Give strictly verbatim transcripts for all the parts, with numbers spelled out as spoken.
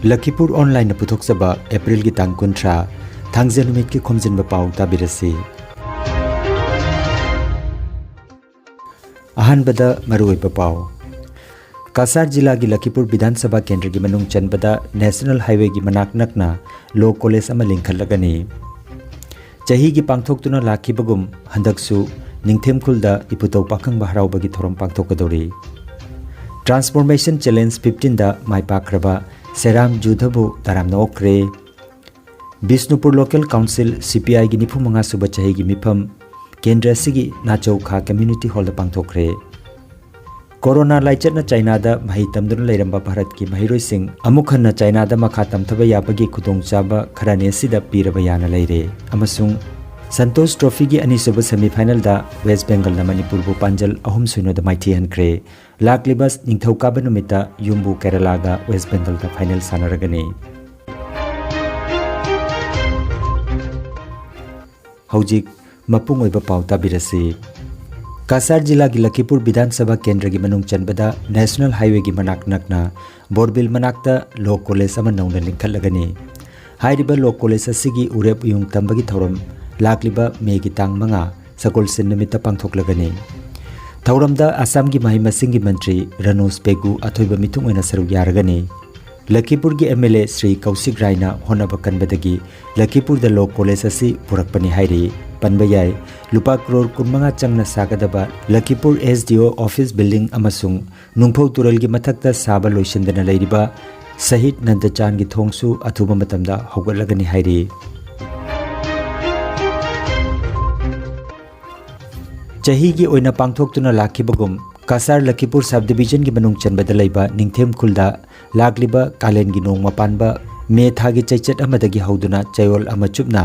ꯂꯈꯤꯄꯨꯔ ꯑꯣꯟꯂꯥꯏꯟꯅ ꯄꯨꯊꯣꯛꯆꯕ ꯑꯦꯄ꯭ꯔꯤꯜꯒꯤ ꯇꯥꯡ ꯀꯨꯟꯊ꯭ꯔꯥ, ꯊꯥꯡꯖ ꯅꯨꯃꯤꯠꯀꯤ ꯈꯣꯝꯖꯤꯟꯕ ꯄꯥꯎ ꯇꯥꯕꯤꯔꯁꯤ꯫ ꯑꯍꯥꯟꯕꯗ ꯃꯔꯨꯑꯣꯏꯕ ꯄꯥꯎ꯫ ꯀꯁꯥꯔ ꯖꯤꯂꯥꯒꯤ ꯂꯈꯤꯄꯨꯔ ꯕꯤꯙꯥꯟ ꯁꯚꯥ ꯀꯦꯟꯗ꯭ꯔꯒꯤ ꯃꯅꯨꯡ ꯆꯟꯕꯗ ꯅꯦꯁꯅꯦꯜ ꯍꯥꯏꯋꯦꯒꯤ ꯃꯅꯥꯛ ꯅꯛꯅ ꯂꯣ ꯀꯣꯂꯦꯖ ꯑꯃ ꯂꯤꯡꯈꯠꯂꯒꯅꯤ꯫ ꯆꯍꯤꯒꯤ ꯄꯥꯡꯊꯣꯛꯇꯨꯅ ꯂꯥꯛꯈꯤꯕꯒꯨꯝ ꯍꯟꯗꯛꯁꯨ ꯅꯤꯡꯊꯦꯝꯈꯨꯜꯗ ꯏꯄꯨꯗꯧ ꯄꯥꯈꯪꯕ ꯍꯔꯥꯎꯕꯒꯤ ꯊꯧꯔꯝ ꯄꯥꯡꯊꯣꯛꯀꯗꯧꯔꯤ꯫ ꯇ꯭ꯔꯥꯟꯁꯐꯣꯔꯃꯦꯁꯟ ꯆꯦꯂꯦꯟꯖ ꯐꯤꯐꯇꯤꯟꯗ ꯃꯥꯏ ꯄꯥꯛꯈ꯭ꯔꯕ ꯁꯦꯔꯥꯝ ꯖꯨꯗꯕꯨ ꯇꯔꯥꯝꯅ ꯑꯣꯛꯈ꯭ꯔꯦ꯫ ꯕꯤꯁꯅꯨꯄꯨꯔ ꯂꯣꯀꯦꯜ ꯀꯥꯎꯟꯁꯤꯜ, ꯁꯤ ꯄꯤ ꯑꯥꯏꯒꯤ ꯅꯤꯐꯨ ꯃꯉꯥ ꯁꯨꯕ ꯆꯍꯤꯒꯤ ꯃꯤꯐꯝ ꯀꯦꯟꯗ꯭ꯔ ꯑꯁꯤꯒꯤ ꯅꯥꯆꯧ ꯈꯥ ꯀꯝꯃ꯭ꯌꯨꯅꯤꯇꯤ ꯍꯣꯜꯗ ꯄꯥꯡꯊꯣꯛꯈ꯭ꯔꯦ꯫ ꯀꯣꯔꯣꯅꯥ ꯂꯥꯏꯆꯠꯅ ꯆꯥꯏꯅꯥꯗ ꯃꯍꯩ ꯇꯝꯗꯨꯅ ꯂꯩꯔꯝꯕ ꯚꯥꯔꯠꯀꯤ ꯃꯍꯩꯔꯣꯏꯁꯤꯡ ꯑꯃꯨꯛ ꯍꯟꯅ ꯆꯥꯏꯅꯥꯗ ꯃꯈꯥ ꯇꯝꯊꯕ ꯌꯥꯕꯒꯤ ꯈꯨꯗꯣꯡꯆꯥꯕ ꯈꯔꯅꯤ ꯑꯁꯤꯗ ꯄꯤꯔꯕ ꯌꯥꯅ ꯂꯩꯔꯦ ꯑꯃꯁꯨꯡ ꯁꯟꯇꯣꯁ ꯇ꯭ꯔꯣꯐꯤꯒꯤ ꯑꯅꯤꯁꯨꯕ ꯁꯦꯃꯤꯐꯥꯏꯅꯦꯜꯗ ꯋꯦꯁ ꯕꯦꯡꯒꯜꯅ ꯃꯅꯤꯄꯨꯔꯕꯨ ꯄꯥꯟꯖꯜ ꯑꯍꯨꯝ ꯁꯤꯅꯣꯗ ꯃꯥꯏꯊꯤꯍꯟꯈ꯭ꯔꯦ꯫ ꯂꯥꯛꯂꯤꯕ ꯅꯤꯡꯊꯧꯀꯥꯕ ꯅꯨꯃꯤꯠꯇ ꯌꯨꯝꯕꯨ ꯀꯦꯔꯂꯥꯒ ꯋꯦꯁ ꯕꯦꯡꯒꯜꯗ ꯐꯥꯏꯅꯦꯜ ꯁꯥꯟꯅꯔꯒꯅꯤ꯫ ꯍꯧꯖꯤꯛ ꯃꯄꯨꯡ ꯑꯣꯏꯕ ꯄꯥꯎ ꯇꯥꯕꯤꯔꯁꯤ꯫ ꯀꯁꯥꯔ ꯖꯤꯂꯥꯒꯤ ꯂꯈꯤꯄꯨꯔ ꯕꯤꯙꯥꯟ ꯁꯚꯥ ꯀꯦꯟꯗ꯭ꯔꯒꯤ ꯃꯅꯨꯡ ꯆꯟꯕꯗ ꯅꯦꯁꯅꯦꯜ ꯍꯥꯏꯋꯦꯒꯤ ꯃꯅꯥꯛ ꯅꯛꯅ ꯕꯣꯔꯕꯤꯜ ꯃꯅꯥꯛꯇ ꯂꯣ ꯀꯣꯂꯦꯖ ꯑꯃ ꯅꯧꯅ ꯂꯤꯡꯈꯠꯂꯒꯅꯤ꯫ ꯍꯥꯏꯔꯤꯕ ꯂꯣ ꯀꯣꯂꯦꯖ ꯑꯁꯤꯒꯤ ꯎꯔꯦꯞ ꯎꯌꯨꯡ ꯇꯝꯕꯒꯤ ꯊꯧꯔꯝ ꯂꯥꯛꯂꯤꯕ ꯃꯦꯒꯤ ꯇꯥꯡ ꯃꯉꯥ, ꯁꯒꯣꯜꯁꯦꯟ ꯅꯨꯃꯤꯠꯇ ꯄꯥꯡꯊꯣꯛꯂꯒꯅꯤ꯫ ꯊꯧꯔꯝꯗ ꯑꯁꯥꯝꯒꯤ ꯃꯍꯩ ꯃꯁꯤꯡꯒꯤ ꯃꯟꯇ꯭ꯔꯤ ꯔꯅꯣꯖ ꯄꯦꯒꯨ ꯑꯊꯣꯏꯕ ꯃꯤꯊꯨꯡ ꯑꯣꯏꯅ ꯁꯔꯨꯛ ꯌꯥꯔꯒꯅꯤ꯫ ꯂꯈꯤꯄꯨꯔꯒꯤ ꯑꯦꯝ ꯑꯦꯜ ꯑꯦ ꯁ꯭ꯔꯤ ꯀꯧꯁꯤꯛ ꯔꯥꯏꯅ ꯍꯣꯠꯅꯕ ꯀꯟꯕꯗꯒꯤ ꯂꯈꯤꯄꯨꯔꯗ ꯂꯣ ꯀꯣꯂꯦꯖ ꯑꯁꯤ ꯄꯨꯔꯛꯄꯅꯤ ꯍꯥꯏꯔꯤ꯫ ꯄꯟꯕ ꯌꯥꯏ, ꯂꯨꯄꯥ ꯀ꯭ꯔꯣꯔ ꯀꯨꯟꯃꯉꯥ ꯆꯪꯅ ꯁꯥꯒꯗꯕ ꯂꯈꯤꯄꯨꯔ ꯑꯦꯁ ꯗꯤ ꯑꯣ ꯑꯣꯐꯤꯁ ꯕꯤꯜꯗꯤꯡ ꯑꯃꯁꯨꯡ ꯅꯨꯡꯐꯧ ꯇꯨꯔꯦꯜꯒꯤ ꯃꯊꯛꯇ ꯁꯥꯕ ꯂꯣꯏꯁꯤꯟꯗꯅ ꯂꯩꯔꯤꯕ ꯁꯍꯤꯗ ꯅꯟꯗꯆꯥꯟꯒꯤ ꯊꯣꯡꯁꯨ ꯑꯊꯨꯕ ꯃꯇꯝꯗ ꯍꯧꯒꯠꯂꯒꯅꯤ ꯍꯥꯏꯔꯤ꯫ ꯆꯍꯤꯒꯤ ꯑꯣꯏꯅ ꯄꯥꯡꯊꯣꯛꯇꯨꯅ ꯂꯥꯛꯈꯤꯕꯒꯨꯝ, ꯀꯁꯥꯔ ꯂꯈꯤꯄꯨꯔ ꯁꯕ ꯗꯤꯕꯤꯖꯟꯒꯤ ꯃꯅꯨꯡ ꯆꯟꯕꯗ ꯂꯩꯕ ꯅꯤꯡꯊꯦꯝ ꯈꯨꯜꯗ ꯂꯥꯛꯂꯤꯕ ꯀꯥꯂꯦꯟꯒꯤ ꯅꯣꯡꯃ ꯄꯥꯟꯕ ꯃꯦ ꯊꯥꯒꯤ ꯆꯩꯆꯠ ꯑꯃꯗꯒꯤ ꯍꯧꯗꯨꯅ ꯆꯌꯣꯜ ꯑꯃ ꯆꯨꯞꯅ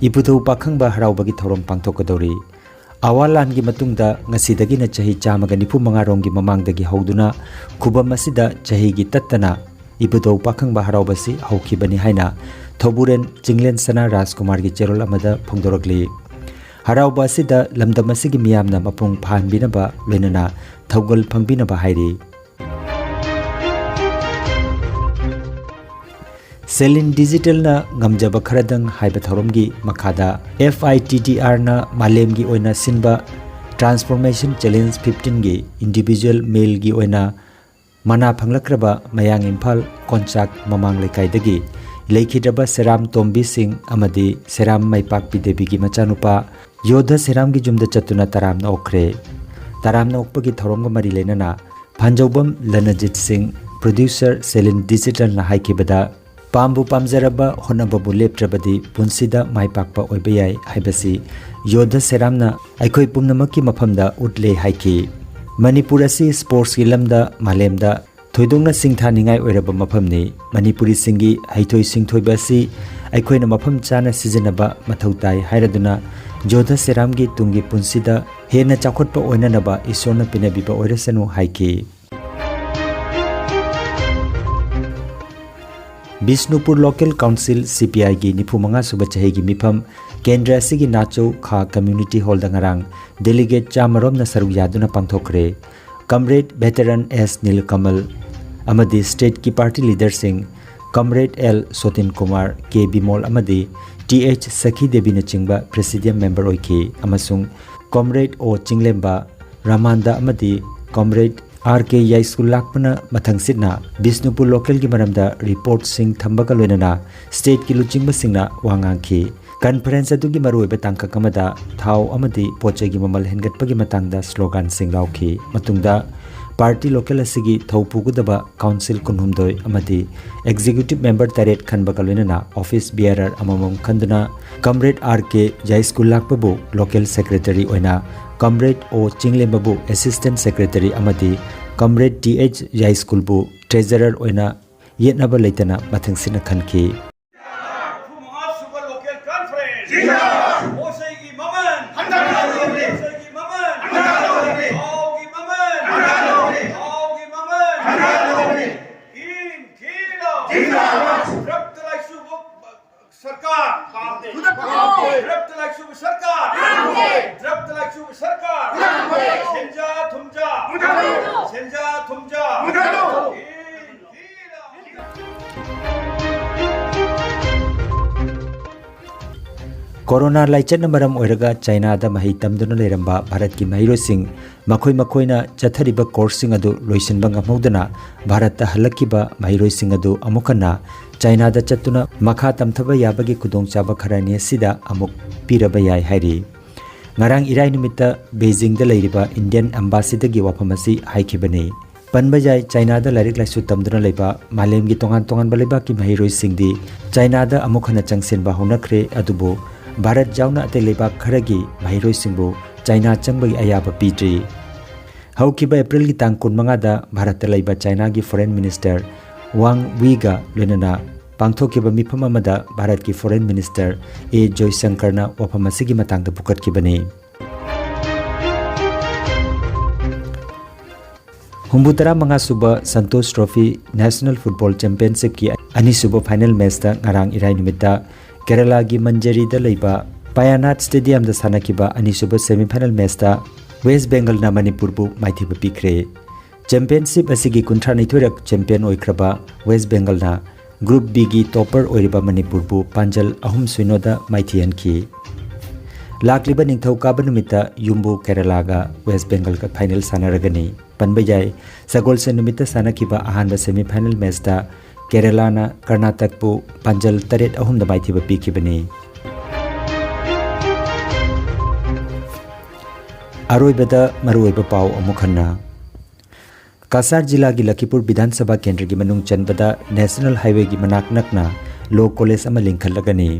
ꯏꯄꯨꯊꯧ ꯄꯥꯈꯪꯕ ꯍꯔꯥꯎꯕꯒꯤ ꯊꯧꯔꯝ ꯄꯥꯡꯊꯣꯛꯀꯗꯧꯔꯤ꯫ ꯑꯋꯥ ꯂꯥꯟꯒꯤ ꯃꯇꯨꯡꯗ ꯉꯁꯤꯗꯒꯤꯅ ꯆꯍꯤ ꯆꯥꯝꯃꯒ ꯅꯤꯐꯨ ꯃꯉꯥ ꯔꯣꯝꯒꯤ ꯃꯃꯥꯡꯗꯒꯤ ꯍꯧꯗꯨꯅ ꯈꯨꯕꯝ ꯑꯁꯤꯗ ꯆꯍꯤꯒꯤ ꯇꯠꯇꯅ ꯏꯕꯨꯙꯧ ꯄꯥꯈꯪꯕ ꯍꯔꯥꯎꯕꯁꯤ ꯍꯧꯈꯤꯕꯅꯤ ꯍꯥꯏꯅ ꯊꯧꯕꯨꯔꯦꯟ ꯆꯤꯡꯂꯦꯟ ꯁꯅꯥ ꯔꯥꯖꯀꯨꯃꯥꯔꯒꯤ ꯆꯦꯔꯣꯜ ꯑꯃꯗ ꯐꯣꯡꯗꯣꯔꯛꯂꯤ꯫ ꯍꯔꯥꯎꯕ ꯑꯁꯤꯗ ꯂꯝꯗꯝ ꯑꯁꯤꯒꯤ ꯃꯤꯌꯥꯝꯅ ꯃꯄꯨꯡ ꯐꯥꯍꯟꯕꯤꯅꯕ ꯂꯣꯏꯅꯅ ꯊꯧꯒꯜ ꯐꯪꯕꯤꯅꯕ ꯍꯥꯏꯔꯤ꯫ ꯁꯦꯂꯤꯟ ꯗꯤꯖꯤꯇꯦꯜꯅ ꯉꯝꯖꯕ ꯈꯔꯗꯪ ꯍꯥꯏꯕ ꯊꯧꯔꯝꯒꯤ ꯃꯈꯥꯗ, F I T T R ꯅ ꯃꯥꯂꯦꯝꯒꯤ ꯑꯣꯏꯅ ꯁꯤꯟꯕ Transformation Challenge fifteen ꯒꯤ individual male ꯒꯤ ꯑꯣꯏꯅ ꯃꯅꯥ ꯐꯪꯂꯛꯈ꯭ꯔꯕ ꯃꯌꯥꯡ ꯏꯝꯐꯥꯜ ꯀꯣꯟꯆꯥꯛ ꯃꯃꯥꯡ ꯂꯩꯀꯥꯏꯗꯒꯤ ꯂꯩꯈꯤꯗ꯭ꯔꯕ ꯁꯦꯔꯥꯝ ꯇꯣꯝꯕꯤ ꯁꯤꯡ ꯑꯃꯗꯤ ꯁꯦꯔꯥꯝ ꯃꯥꯏꯄꯥꯛꯄꯤ ꯗꯦꯕꯤꯒꯤ ꯃꯆꯥꯅꯨꯄꯥ ꯌꯣꯙ ꯁꯦꯔꯥꯝꯒꯤ ꯌꯨꯝꯗ ꯆꯠꯇꯨꯅ ꯇꯔꯥꯝꯅ ꯑꯣꯛꯈ꯭ꯔꯦ꯫ ꯇꯔꯥꯝꯅ ꯑꯣꯛꯄꯒꯤ ꯊꯧꯔꯝꯒ ꯃꯔꯤ ꯂꯩꯅꯅ ꯐꯥꯟꯖꯧꯕꯝ ꯂꯅꯖꯤꯠ ꯁꯤꯡ, producer ꯁꯦꯂꯤꯟ ꯗꯤꯖꯤꯇꯦꯜꯅ ꯍꯥꯏꯈꯤꯕꯗ, ꯄꯥꯝꯕꯨ ꯄꯥꯝꯖꯔꯕ, ꯍꯣꯠꯅꯕꯕꯨ ꯂꯦꯞꯇ꯭ꯔꯕꯗꯤ ꯄꯨꯟꯁꯤꯗ ꯃꯥꯏ ꯄꯥꯛꯄ ꯑꯣꯏꯕ ꯌꯥꯏ ꯍꯥꯏꯕꯁꯤ ꯌꯣꯙ ꯁꯦꯔꯥꯝꯅ ꯑꯩꯈꯣꯏ ꯄꯨꯝꯅꯃꯛꯀꯤ ꯃꯐꯝꯗ ꯎꯠꯂꯦ ꯍꯥꯏꯈꯤ꯫ ꯃꯅꯤꯄꯨꯔ ꯑꯁꯤ sports ꯀꯤ ꯂꯝꯗ ꯃꯥꯂꯦꯝꯗ ꯊꯣꯏꯗꯣꯛꯅ ꯁꯤꯡꯊꯥꯅꯤꯡꯉꯥꯏ ꯑꯣꯏꯔꯕ ꯃꯐꯝꯅꯤ꯫ ꯃꯅꯤꯄꯨꯔꯤꯁꯤꯡꯒꯤ ꯍꯩꯊꯣꯏ ꯁꯤꯡꯊꯣꯏꯕ ꯑꯁꯤ ꯑꯩꯈꯣꯏꯅ ꯃꯐꯝ ꯆꯥꯅ ꯁꯤꯖꯤꯟꯅꯕ ꯃꯊꯧ ꯇꯥꯏ ꯍꯥꯏꯔꯗꯨꯅ ꯖꯣꯙ ꯁꯦꯔꯥꯝꯒꯤ ꯇꯨꯡꯒꯤ ꯄꯨꯟꯁꯤꯗ ꯍꯦꯟꯅ ꯆꯥꯎꯈꯠꯄ ꯑꯣꯏꯅꯅꯕ ꯏꯁꯣꯔꯅ ꯄꯤꯅꯕꯤꯕ ꯑꯣꯏꯔꯁꯅꯨ ꯍꯥꯏꯈꯤ꯫ Bishnupur Local Council, C P I ꯒꯤ ꯅꯤꯐꯨ ꯃꯉꯥ ꯁꯨꯕ ꯆꯍꯤꯒꯤ ꯃꯤꯐꯝ ꯀꯦꯟꯗ꯭ꯔ ꯑꯁꯤꯒꯤ ꯅꯥꯆꯧ ꯈꯥ Community Hall ꯗ ꯉꯔꯥꯡ delegate ꯆꯥꯃꯔꯣꯝꯅ ꯁꯔꯨꯛ ꯌꯥꯗꯨꯅ ꯄꯥꯡꯊꯣꯛꯈ꯭ꯔꯦ꯫ Comrade veteran S ꯅꯤꯜꯀꯃꯜ ꯑꯃꯗꯤ state ꯀꯤ party leader ꯁꯤꯡ Comrade L ꯁꯣꯇꯤꯟ Kumar, K Bimol ꯑꯃꯗꯤ T H ꯁꯈꯤ ꯗꯦꯕꯤꯅꯆꯤꯡꯕ presidium member ꯑꯣꯏꯈꯤ ꯑꯃꯁꯨꯡ Comrade O ꯆꯤꯡꯂꯦꯝꯕ, ꯔꯥꯃꯥꯟꯗ ꯑꯃꯗꯤ Comrade R K ꯌꯥꯏꯁ꯭ꯀꯨꯜ ꯂꯥꯛꯄꯅ ꯃꯊꯪꯁꯤꯠꯅ ꯕꯤꯁꯅꯨꯄꯨꯔ local ꯒꯤ ꯃꯔꯝꯗ report ꯁꯤꯡ ꯊꯝꯕꯒ ꯂꯣꯏꯅꯅ state ꯀꯤ ꯂꯨꯆꯤꯡꯕꯁꯤꯡꯅ ꯋꯥ ꯉꯥꯡꯈꯤ꯫ Conference ꯑꯗꯨꯒꯤ ꯃꯔꯨꯑꯣꯏꯕ ꯇꯥꯡꯀꯛ ꯑꯃꯗ ꯊꯥꯎ ꯑꯃꯗꯤ ꯄꯣꯠꯆꯩꯒꯤ ꯃꯃꯜ ꯍꯦꯟꯒꯠꯄꯒꯤ ꯃꯇꯥꯡꯗ slogan ꯁꯤꯡ ꯂꯥꯎꯈꯤ꯫ ꯃꯇꯨꯡꯗ party local ꯑꯁꯤꯒꯤ ꯊꯧ ꯄꯨꯒꯗꯕ council ꯀꯨꯟꯍꯨꯝꯗꯣꯏ ꯑꯃꯗꯤ executive member ꯇꯔꯦꯠ ꯈꯟꯕꯒ ꯂꯣꯏꯅꯅ office bearer ꯑꯃꯃꯝ ꯈꯟꯗꯨꯅ Comrade R K ꯌꯥꯏꯁ꯭ꯀꯨꯜ ꯂꯥꯛꯄꯕꯨ local secretary ꯑꯣꯏꯅ, Comrade O ꯆꯤꯡꯂꯦꯝꯕꯕꯨ assistant secretary ꯑꯃꯗꯤ Comrade T H ꯌꯥꯏꯁ꯭ꯀꯨꯜꯕꯨ treasurer ꯑꯣꯏꯅ ꯌꯦꯠꯅꯕ ꯂꯩꯇꯅ ꯃꯊꯪꯁꯤꯠꯅ ꯈꯟꯈꯤ꯫ ꯅꯤꯐꯨ ꯃꯉꯥ ꯁꯨꯕ local conference꯫ ꯄꯣꯠꯆꯩꯒꯤ ꯃꯃꯜ ꯍꯟꯊꯍꯜꯂꯣ! ꯄꯣꯠꯆꯩꯒꯤ ꯃꯃꯜ ꯍꯟꯊꯍꯜꯂꯣ! ꯊꯥꯎꯒꯤ ꯃꯃꯜ ꯍꯟꯊꯍꯜꯂꯣ! ꯊꯥꯎꯒꯤ ꯃꯃꯜ ꯍꯟꯊꯍꯜꯂꯣ! ꯏꯟꯀꯤꯂꯥꯕ! ꯖꯤꯟꯗꯥꯕꯥꯗ! ꯗ꯭ꯔꯛꯇ ꯂꯥꯏꯆꯨꯕ ꯁꯔꯀꯥꯔ! ꯄꯥꯝꯗꯦ! ꯄꯥꯝꯗꯦ! ꯗ꯭ꯔꯛꯇ ꯂꯥꯏꯆꯨꯕ ꯁꯔꯀꯥꯔ! ꯄꯥꯝꯗꯦ! ꯗ꯭ꯔꯛꯇ ꯂꯥꯏꯆꯨꯕ ꯁꯔꯀꯥꯔ! ꯄꯥꯝꯗꯦ! ꯁꯦꯟꯖꯥ ꯊꯨꯝꯖꯥ! ꯃꯨꯊꯠꯂꯨ! ꯁꯦꯟꯖꯥ ꯊꯨꯝꯖꯥ! ꯃꯨꯊꯠꯂꯨ! ꯏꯟꯀꯤꯂꯥꯕ! ꯀꯣꯔꯣꯅꯥ ꯂꯥꯏꯆꯠꯅ ꯃꯔꯝ ꯑꯣꯏꯔꯒ ꯆꯥꯏꯅꯥꯗ ꯃꯍꯩ ꯇꯝꯗꯨꯅ ꯂꯩꯔꯝꯕ ꯚꯥꯔꯠꯀꯤ ꯃꯍꯩꯔꯣꯏꯁꯤꯡ ꯃꯈꯣꯏ ꯃꯈꯣꯏꯅ ꯆꯠꯊꯔꯤꯕ ꯀꯣꯔꯁꯁꯤꯡ ꯑꯗꯨ ꯂꯣꯏꯁꯤꯟꯕ ꯉꯝꯍꯧꯗꯅ ꯚꯥꯔꯠꯇ ꯍꯜꯂꯛꯈꯤꯕ ꯃꯍꯩꯔꯣꯏꯁꯤꯡ ꯑꯗꯨ ꯑꯃꯨꯛ ꯍꯟꯅ ꯆꯥꯏꯅꯥꯗ ꯆꯠꯇꯨꯅ ꯃꯈꯥ ꯇꯝꯊꯕ ꯌꯥꯕꯒꯤ ꯈꯨꯗꯣꯡꯆꯥꯕ ꯈꯔꯅꯤ ꯑꯁꯤꯗ ꯑꯃꯨꯛ ꯄꯤꯔꯕ ꯌꯥꯏ ꯍꯥꯏꯔꯤ꯫ ꯉꯔꯥꯡ ꯏꯔꯥꯏ ꯅꯨꯃꯤꯠꯇ ꯕꯦꯏꯖꯤꯡꯗ ꯂꯩꯔꯤꯕ ꯏꯟꯗꯤꯌꯟ ꯑꯦꯝꯕꯥꯁꯤꯗꯒꯤ ꯋꯥꯐꯝ ꯑꯁꯤ ꯍꯥꯏꯈꯤꯕꯅꯤ꯫ ꯄꯟꯕ ꯌꯥꯏ, ꯆꯥꯏꯅꯥꯗ ꯂꯥꯏꯔꯤꯛ ꯂꯥꯏꯁꯨ ꯇꯝꯗꯨꯅ ꯂꯩꯕ ꯃꯥꯂꯦꯝꯒꯤ ꯇꯣꯉꯥꯟ ꯇꯣꯉꯥꯟꯕ ꯂꯩꯕꯥꯛꯀꯤ ꯃꯍꯩꯔꯣꯏꯁꯤꯡꯗꯤ ꯆꯥꯏꯅꯥꯗ ꯑꯃꯨꯛ ꯍꯟꯅ ꯆꯪꯁꯤꯟꯕ ꯍꯧꯅꯈ꯭ꯔꯦ, ꯑꯗꯨꯕꯨ ꯚꯥꯔꯠ ꯌꯥꯎꯅ ꯑꯇꯩ ꯂꯩꯕꯥꯛ ꯈꯔꯒꯤ ꯃꯍꯩꯔꯣꯏꯁꯤꯡꯕꯨ ꯆꯥꯏꯅꯥ ꯆꯪꯕꯒꯤ ꯑꯌꯥꯕ ꯄꯤꯗ꯭ꯔꯤ꯫ ꯍꯧꯈꯤꯕ ꯑꯦꯄ꯭ꯔꯤꯜꯒꯤ ꯇꯥꯡ ꯀꯨꯟꯃꯉꯥꯗ ꯚꯥꯔꯠꯇ ꯂꯩꯕ ꯆꯥꯏꯅꯥꯒꯤ ꯐꯣꯔꯦꯟ ꯃꯤꯅꯤꯁꯇꯔ ꯋꯥꯡ ꯋꯤꯒ ꯂꯣꯏꯅꯅ ꯄꯥꯡꯊꯣꯛꯈꯤꯕ ꯃꯤꯐꯝ ꯑꯃꯗ ꯚꯥꯔꯠꯀꯤ ꯐꯣꯔꯦꯟ ꯃꯤꯅꯤꯁꯇꯔ ꯑꯦ ꯖꯣꯏꯁꯪꯀꯔꯅ ꯋꯥꯐꯝ ꯑꯁꯤꯒꯤ ꯃꯇꯥꯡꯗ ꯄꯨꯈꯠꯈꯤꯕꯅꯤ꯫ ꯍꯨꯝꯐꯨ ꯇꯔꯥ ꯃꯉꯥ ꯁꯨꯕ ꯁꯟꯇꯣꯁ ꯇ꯭ꯔꯣꯐꯤ ꯅꯦꯁꯅꯦꯜ ꯐꯨꯠꯕꯣꯜ ꯆꯦꯝꯄꯤꯌꯟꯁꯤꯞꯀꯤ ꯑꯅꯤꯁꯨꯕ ꯐꯥꯏꯅꯦꯜ ꯃꯦꯆꯇ ꯉꯔꯥꯡ ꯏꯔꯥꯏ ꯅꯨꯃꯤꯠꯇ ꯀꯦꯔꯂꯥꯒꯤ ꯃꯟꯖꯔꯤꯗ ꯂꯩꯕ ꯄꯌꯥꯅꯥꯠ ꯁ꯭ꯇꯦꯗꯤꯌꯝꯗ ꯁꯥꯟꯅꯈꯤꯕ ꯑꯅꯤꯁꯨꯕ ꯁꯦꯃꯤꯐꯥꯏꯅꯦꯜ ꯃꯦꯆꯇ ꯋꯦꯁ ꯕꯦꯡꯒꯜꯅ ꯃꯅꯤꯄꯨꯔꯕꯨ ꯃꯥꯏꯊꯤꯕ ꯄꯤꯈ꯭ꯔꯦ꯫ ꯆꯦꯝꯄꯤꯌꯟꯁꯤꯞ ꯑꯁꯤꯒꯤ ꯀꯨꯟꯊ꯭ꯔꯥꯅꯤꯊꯣꯏꯔꯛ ꯆꯦꯝꯄꯤꯌꯟ ꯑꯣꯏꯈ꯭ꯔꯕ ꯋꯦꯁ ꯕꯦꯡꯒꯜꯅ ꯒ꯭ꯔꯨꯞ ꯕꯤꯒꯤ ꯇꯣꯄꯔ ꯑꯣꯏꯔꯤꯕ ꯃꯅꯤꯄꯨꯔꯕꯨ ꯄꯥꯟꯖꯜ ꯑꯍꯨꯝ ꯁꯤꯅꯣꯗ ꯃꯥꯏꯊꯤꯍꯟꯈꯤ꯫ ꯂꯥꯛꯂꯤꯕ ꯅꯤꯡꯊꯧꯀꯥꯕ ꯅꯨꯃꯤꯠꯇ ꯌꯨꯝꯕꯨ ꯀꯦꯔꯂꯥꯒ ꯋꯦꯁ ꯕꯦꯡꯒꯜꯒ ꯐꯥꯏꯅꯦꯜ ꯁꯥꯟꯅꯔꯒꯅꯤ꯫ ꯄꯟꯕ ꯌꯥꯏ, ꯁꯒꯣꯜꯁꯦꯟ ꯅꯨꯃꯤꯠꯇ ꯁꯥꯟꯅꯈꯤꯕ ꯑꯍꯥꯟꯕ ꯁꯦꯃꯤꯐꯥꯏꯅꯦꯜ ꯃꯦꯆꯇ ꯀꯦꯔꯂꯥꯅ ꯀꯔꯅꯥꯇꯛꯄꯨ ꯄꯥꯟꯖꯜ ꯇꯔꯦꯠ ꯑꯍꯨꯝꯗ ꯃꯥꯏꯊꯤꯕ ꯄꯤꯈꯤꯕꯅꯤ꯫ ꯑꯔꯣꯏꯕꯗ ꯃꯔꯨꯑꯣꯏꯕ ꯄꯥꯎ ꯑꯃꯨꯛ ꯍꯟꯅ꯫ ꯀꯁꯥꯔ ꯖꯤꯂꯥꯒꯤ ꯂꯈꯤꯄꯨꯔ ꯕꯤꯙꯥꯟ ꯁꯚꯥ ꯀꯦꯟꯗ꯭ꯔꯒꯤ ꯃꯅꯨꯡ ꯆꯟꯕꯗ ꯅꯦꯁꯅꯦꯜ ꯍꯥꯏꯋꯦꯒꯤ ꯃꯅꯥꯛ ꯅꯛꯅ ꯂꯣ ꯀꯣꯂꯦꯖ ꯑꯃ ꯂꯤꯡꯈꯠꯂꯒꯅꯤ꯫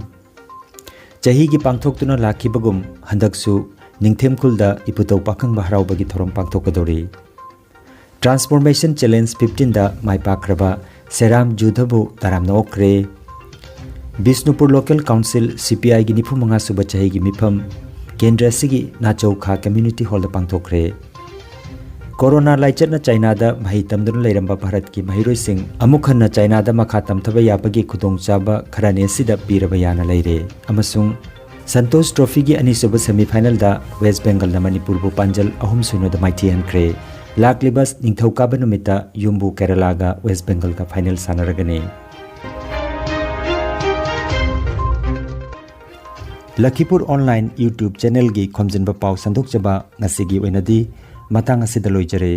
ꯆꯍꯤꯒꯤ ꯄꯥꯡꯊꯣꯛꯇꯨꯅ ꯂꯥꯛꯈꯤꯕꯒꯨꯝ ꯍꯟꯗꯛꯁꯨ ꯅꯤꯡꯊꯦꯝꯈꯨꯜꯗ ꯏꯄꯨꯊꯧ ꯄꯥꯈꯪꯕ ꯍꯔꯥꯎꯕꯒꯤ ꯊꯧꯔꯝ ꯄꯥꯡꯊꯣꯛꯀꯗꯧꯔꯤ꯫ ꯇ꯭ꯔꯥꯟꯁꯐꯣꯔꯃꯦꯁꯟ ꯆꯦꯂꯦꯟꯖ ꯐꯤꯐꯇꯤꯟꯗ ꯃꯥꯏ ꯄꯥꯛꯈ꯭ꯔꯕ ꯁꯦꯔꯥꯝ ꯖꯨꯗꯕꯨ ꯇꯔꯥꯝꯅ ꯑꯣꯛꯈ꯭ꯔꯦ꯫ ꯕꯤꯁꯅꯨꯄꯨꯔ ꯂꯣꯀꯦꯜ ꯀꯥꯎꯟꯁꯤꯜ, ꯁꯤ ꯄꯤ ꯑꯥꯏꯒꯤ ꯅꯤꯐꯨ ꯃꯉꯥ ꯁꯨꯕ ꯆꯍꯤꯒꯤ ꯃꯤꯐꯝ ꯀꯦꯟꯗ꯭ꯔ ꯑꯁꯤꯒꯤ ꯅꯥꯆꯧ ꯈꯥ ꯀꯝꯃ꯭ꯌꯨꯅꯤꯇꯤ ꯍꯣꯜꯗ ꯄꯥꯡꯊꯣꯛꯈ꯭ꯔꯦ꯫ ꯀꯣꯔꯣꯅꯥ ꯂꯥꯏꯆꯠꯅ ꯆꯥꯏꯅꯥꯗ ꯃꯍꯩ ꯇꯝꯗꯨꯅ ꯂꯩꯔꯝꯕ ꯚꯥꯔꯠꯀꯤ ꯃꯍꯩꯔꯣꯏꯁꯤꯡ ꯑꯃꯨꯛ ꯍꯟꯅ ꯆꯥꯏꯅꯥꯗ ꯃꯈꯥ ꯇꯝꯊꯕ ꯌꯥꯕꯒꯤ ꯈꯨꯗꯣꯡꯆꯥꯕ ꯈꯔꯅꯤ ꯑꯁꯤꯗ ꯄꯤꯔꯕ ꯌꯥꯅ ꯂꯩꯔꯦ ꯑꯃꯁꯨꯡ ꯁꯟꯇꯣꯁ ꯇ꯭ꯔꯣꯐꯤꯒꯤ ꯑꯅꯤꯁꯨꯕ ꯁꯦꯃꯤꯐꯥꯏꯅꯦꯜꯗ ꯋꯦꯁ ꯕꯦꯡꯒꯜꯅ ꯃꯅꯤꯄꯨꯔꯕꯨ ꯄꯥꯟꯖꯜ ꯑꯍꯨꯝ ꯁꯤꯅꯣꯗ ꯃꯥꯏꯊꯤꯍꯟꯈ꯭ꯔꯦ꯫ ꯂꯥꯛꯂꯤꯕ ꯅꯤꯡꯊꯧꯀꯥꯕ ꯅꯨꯃꯤꯠꯇ ꯌꯨꯝꯕꯨ ꯀꯦꯔꯂꯥꯒ ꯋꯦꯁ ꯕꯦꯡꯒꯜꯒ ꯐꯥꯏꯅꯦꯜ ꯁꯥꯟꯅꯔꯒꯅꯤ꯫ ꯂꯈꯤꯄꯨꯔ ꯑꯣꯟꯂꯥꯏꯟ YouTube ꯆꯦꯅꯦꯜꯒꯤ ꯈꯣꯝꯖꯤꯟꯕ ꯄꯥꯎ ꯁꯟꯗꯣꯛꯆꯕ ꯉꯁꯤꯒꯤ ꯑꯣꯏꯅꯗꯤ ꯃꯇꯥꯡ ꯑꯁꯤꯗ ꯂꯣꯏꯖꯔꯦ꯫